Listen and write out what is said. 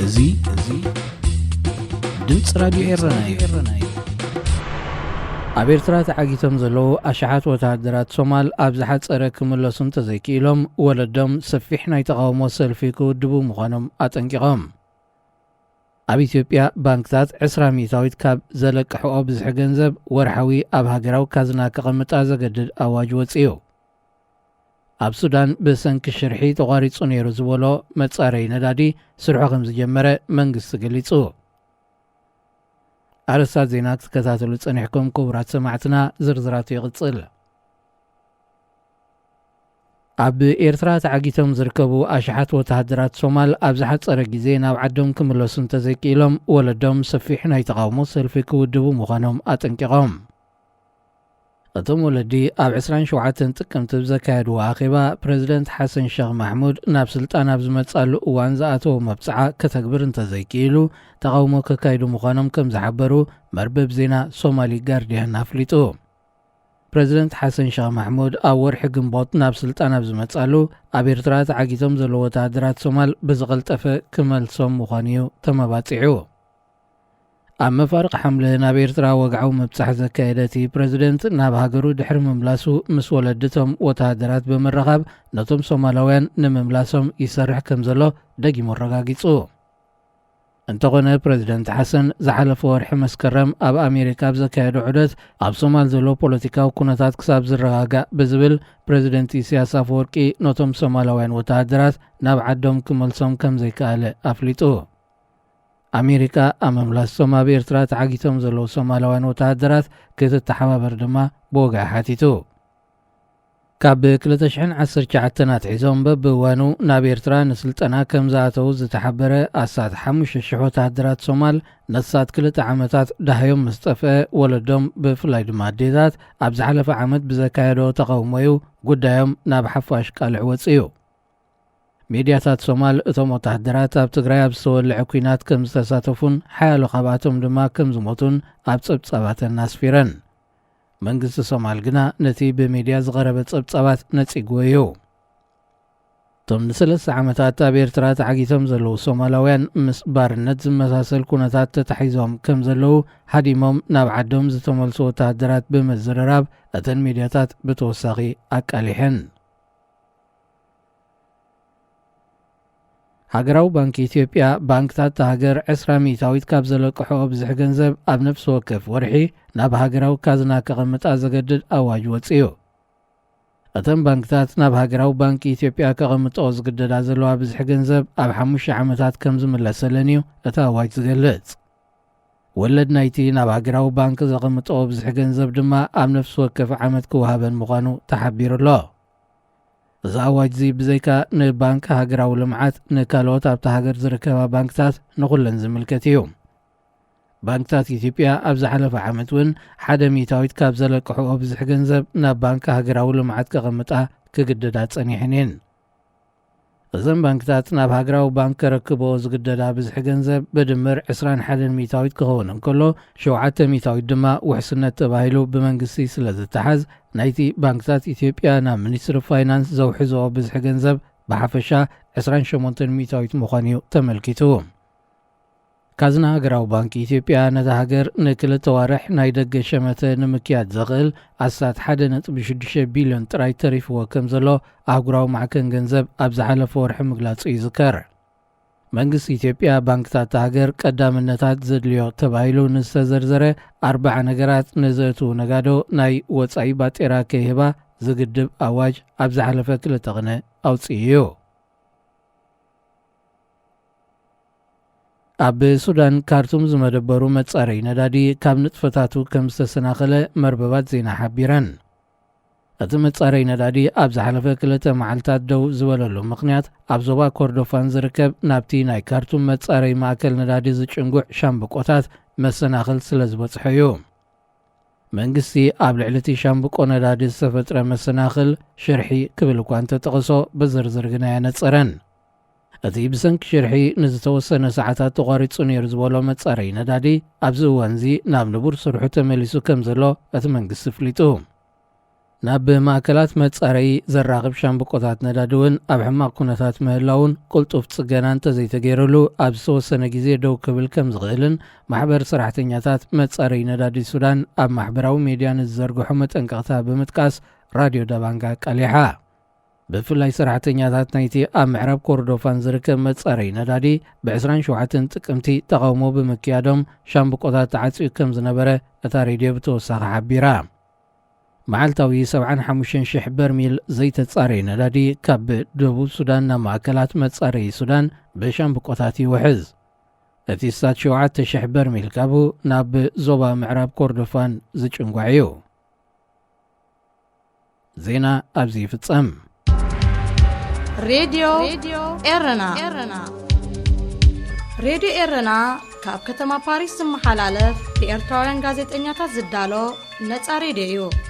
እዚ እዚ ድምፂ ራድዮ ኤረና እዩ። ኣብ ኤርትራ ተዓጊቶም ዘለዉ ኣሽሓት ወተሃደራት ሶማል ኣብ ዝሓጸረ ክምለሱ እንተዘይክኢሎም፣ ወለዶም ሰፊሕ ናይ ተቓውሞ ሰልፊ ክውድቡ ምዃኖም ኣጠንቂቖም። ኣብ ኢትዮጵያ፣ ባንክታት ዕስራ ሚእታዊት ካብ ዘለቅሕኦ ብዝሒ ገንዘብ ወርሓዊ ኣብ ሃገራዊ ካዝና ከቐምጣ ዘገድድ ኣዋጅ ወጺኡ። ኣብ ሱዳን፣ ብሰንኪ ሽርሒ ተቋሪጹ ነይሩ ዝበሎ መጻረዪ ነዳዲ ስርሑ ከም ዝጀመረ መንግስቲ ገሊጹ። ኣርእስታት ዜና ክትከታተሉ ጸኒሕኩም፣ ክቡራት ሰማዕትና፣ ዝርዝራቱ ይቕጽል። ኣብ ኤርትራ ተዓጊቶም ዝርከቡ ኣሽሓት ወተሃደራት ሶማል ኣብ ዝሓጸረ ግዜ ናብ ዓዶም ክምለሱ እንተዘይክኢሎም፣ ወለዶም ሰፊሕ ናይ ተቓውሞ ሰልፊ ክውድቡ ምዃኖም ኣጠንቂቖም። እቶም ወለዲ ኣብ ዕስራን ሸውዓተን ጥቅምቲ ብዘካየድዎ ኣኼባ፣ ፕረዚደንት ሓሰን ሸኽ ማሕሙድ ናብ ስልጣን ኣብ ዝመጻሉ እዋን ዝኣተዎ መብጽዓ ከተግብር እንተዘይክኢሉ፣ ተቓውሞ ከካይዱ ምዃኖም ከም ዝሓበሩ መርበብ ዜና ሶማሊ ጋርዲያን ኣፍሊጡ። ፕረዚደንት ሓሰን ሸኽ ማሕሙድ ኣብ ወርሒ ግንቦት ናብ ስልጣን ኣብ ዝመጻሉ፣ ኣብ ኤርትራ ተዓጊቶም ዘለዉ ወተሃደራት ሶማል ብዝቐልጠፈ ክመልሶም ምዃኑ እዩ ተመባጺዑ። ኣብ መፋርቕ ሓምለ ናብ ኤርትራ ወግዓዊ ምብጻሕ ዘካየደ እቲ ፕረዚደንት፣ ናብ ሃገሩ ድሕሪ ምምላሱ ምስ ወለድቶም ወተሃደራት ብምርኻብ ነቶም ሶማላውያን ንምምላሶም ይሰርሕ ከም ዘሎ ደጊሙ ኣረጋጊጹ። እንተኾነ፣ ፕረዚደንት ሓሰን ዝሓለፈ ወርሒ መስከረም ኣብ ኣሜሪካ ኣብ ዘካየዶ ዑደት፣ ኣብ ሶማል ዘሎ ፖለቲካዊ ኩነታት ክሳብ ዝረጋጋእ ብዝብል፣ ፕረዚደንት ኢሳያስ ኣፈወርቂ ነቶም ሶማላውያን ወተሃደራት ናብ ዓዶም ክመልሶም ከም ዘይከኣለ ኣፍሊጡ። ኣሜሪካ ኣብ ምምላስቶም ኣብ ኤርትራ ተዓጊቶም ዘለዉ ሶማላውያን ወተሃደራት ክትተሓባበር ድማ ብወግዒ ሓቲቱ። ካብ ክልተ ሽሕን ዓሰርተ ትሽዓተን ኣትሒዞም በብእዋኑ ናብ ኤርትራ ንስልጠና ከም ዝኣተዉ ዝተሓበረ ኣስታት ሓሙሽተ ሽሕ ወተሃደራት ሶማል፣ ነሳት ክልተ ዓመታት ደሃዮም ምስ ጠፍአ፣ ወለዶም፣ ብፍላይ ድማ ኣዴታት፣ ኣብ ዝሓለፈ ዓመት ብዘካየዶ ተቓውሞ እዩ ጉዳዮም ናብ ሓፋሽ ቃልዕ ወጺኡ። ሚድያታት ሶማል፣ እቶም ወተሃደራት ኣብ ትግራይ ኣብ ዝተወልዐ ኲናት ከም ዝተሳተፉን ሓያሎ ካብኣቶም ድማ ከም ዝሞቱን ኣብ ጸብጻባተን ኣስፊረን። መንግስቲ ሶማል ግና ነቲ ብሚድያ ዝቐረበ ጸብጻባት ነጺግዎ እዩ። እቶም ንሰለስተ ዓመታት ኣብ ኤርትራ ተዓጊቶም ዘለዉ ሶማላውያን፣ ምስ ባርነት ዝመሳሰል ኩነታት ተታሒዞም ከም ዘለዉ፣ ሃዲሞም ናብ ዓዶም ዝተመልሱ ወተሃደራት ብምዝርራብ፣ እተን ሚድያታት ብተወሳኺ ኣቃሊሐን። ሃገራዊ ባንክ ኢትዮጵያ፣ ባንክታት እታ ሃገር ዕስራ ሚእታዊት ካብ ዘለቅሕኦ ብዝሒ ገንዘብ ኣብ ነፍሲ ወከፍ ወርሒ ናብ ሃገራዊ ካዝና ከቐምጣ ዘገድድ ኣዋጅ ወጺኡ። እተን ባንክታት ናብ ሃገራዊ ባንክ ኢትዮጵያ ከቐምጥኦ ዝግደዳ ዘለዋ ብዝሒ ገንዘብ ኣብ ሓሙሽተ ዓመታት ከም ዝምለሰለን እዩ እቲ ኣዋጅ ዝገልጽ። ወለድ ናይቲ ናብ ሃገራዊ ባንክ ዘቐምጥኦ ብዝሒ ገንዘብ ድማ ኣብ ነፍሲ ወከፍ ዓመት ክወሃበን ምዃኑ ተሓቢሩ ኣሎ። እዚ ኣዋጅ እዚ ብዘይካ ንባንክ ሃገራዊ ልምዓት፣ ንካልኦት ኣብታ ሃገር ዝርከባ ባንክታት፣ ንኹለን ዝምልከት እዩ። ባንክታት ኢትዮጵያ ኣብ ዝሓለፈ ዓመት እውን ሓደ ሚእታዊት ካብ ዘለቅሕኦ ብዝሒ ገንዘብ ናብ ባንክ ሃገራዊ ልምዓት ከቐምጣ ክግደዳ ጸኒሐን እየን። እዘን ባንክታት ናብ ሃገራዊ ባንክ ከረክብኦ ዝግደዳ ብዝሒ ገንዘብ ብድምር ዕስራን ሓደን ሚእታዊት ክኸውን እንከሎ፣ ሸውዓተ ሚእታዊት ድማ ውሕስነት ተባሂሉ ብመንግስቲ ስለ ዝተሓዝ፣ ናይቲ ባንክታት ኢትዮጵያ ናብ ሚኒስትሪ ፋይናንስ ዘውሕዝኦ ብዝሒ ገንዘብ ብሓፈሻ ዕስራን ሸሞንተን ሚእታዊት ምዃኑ እዩ ተመልኪቱ። ካዝና ሃገራዊ ባንክ ኢትዮጵያ ነታ ሃገር ንክልተ ዋርሕ ናይ ደገ ሸመተ ንምክያድ ዘኽእል ኣስታት ሓደ ነጥቢ ሽዱሽተ ቢልዮን ጥራይ ተሪፍዎ ከም ዘሎ ኣህጉራዊ ማዕከን ገንዘብ ኣብ ዝሓለፈ ወርሒ ምግላጹ ይዝከር። መንግስቲ ኢትዮጵያ፣ ባንክታት እታ ሃገር ቀዳምነታት ዘድልዮ ተባሂሉ ንዝተዘርዘረ ኣርባዓ ነገራት ንዘእትዉ ነጋዶ ናይ ወጻኢ ባጤራ ከይህባ ዝግድብ ኣዋጅ ኣብ ዝሓለፈ ክልተ ቅነ ኣውጺኡ እዩ። ኣብ ሱዳን ካርቱም ዝመደበሩ መጻረዪ ነዳዲ ካብ ንጥፈታቱ ከም ዝተሰናኸለ መርበባት ዜና ሓቢረን። እቲ መጻረዪ ነዳዲ ኣብ ዝሓለፈ ክልተ መዓልታት ደው ዝበለሉ ምኽንያት፣ ኣብ ዞባ ኮርዶፋን ዝርከብ ናብቲ ናይ ካርቱም መጻረዪ ማእከል ነዳዲ ዝጭንጉዕ ሻምብቆታት መሰናኽል ስለ ዝበጽሖ እዩ። መንግስቲ ኣብ ልዕሊ እቲ ሻምብቆ ነዳዲ ዝተፈጥረ መሰናኽል ሽርሒ ክብል እኳ እንተጠቐሶ፣ ብዝርዝር ግና ኣየነጸረን። እቲ ብሰንኪ ሽርሒ ንዝተወሰነ ሰዓታት ተቋሪጹ ነይሩ ዝበሎ መጻረዪ ነዳዲ፣ ኣብዚ እዋንዚ ናብ ንቡር ስርሑ ተመሊሱ ከም ዘሎ እቲ መንግስቲ ኣፍሊጡ። ናብ ማእከላት መጻረዪ ዘራኽብ ሻምብቆታት ነዳዲ እውን ኣብ ሕማቕ ኩነታት ምህላውን ቅልጡፍ ጽገና እንተዘይተገይሩሉ ኣብ ዝተወሰነ ግዜ ደው ክብል ከም ዝኽእልን ማሕበር ሰራሕተኛታት መጻረዪ ነዳዲ ሱዳን ኣብ ማሕበራዊ ሜድያ ንዝዘርግሖ መጠንቀቕታ ብምጥቃስ ራድዮ ዳባንጋ ኣቃሊሓ። ብፍላይ ሰራሕተኛታት ናይቲ ኣብ ምዕራብ ኮርዶፋን ዝርከብ መጻረዪ ነዳዲ ብ27 ጥቅምቲ ተቓውሞ ብምክያዶም ሻምብቆታት ተዓጽዩ ከም ዝነበረ እታ ሬድዮ ብተወሳኺ ሓቢራ። መዓልታዊ 75,000 በርሚል ዘይተጻረየ ነዳዲ ካብ ደቡብ ሱዳን ናብ ማእከላት መጻረዪ ሱዳን ብሻምብቆታት ይውሕዝ። እቲ ስታት 7,000 በርሚል ካብኡ ናብ ዞባ ምዕራብ ኮርዶፋን ዝጭንጓዕ እዩ። ዜና ኣብዚ ይፍጸም። ሬድዮ ኤረና። ሬድዮ ኤረና ካብ ከተማ ፓሪስ ዝመሓላለፍ ብኤርትራውያን ጋዜጠኛታት ዝዳሎ ነጻ ሬድዮ እዩ።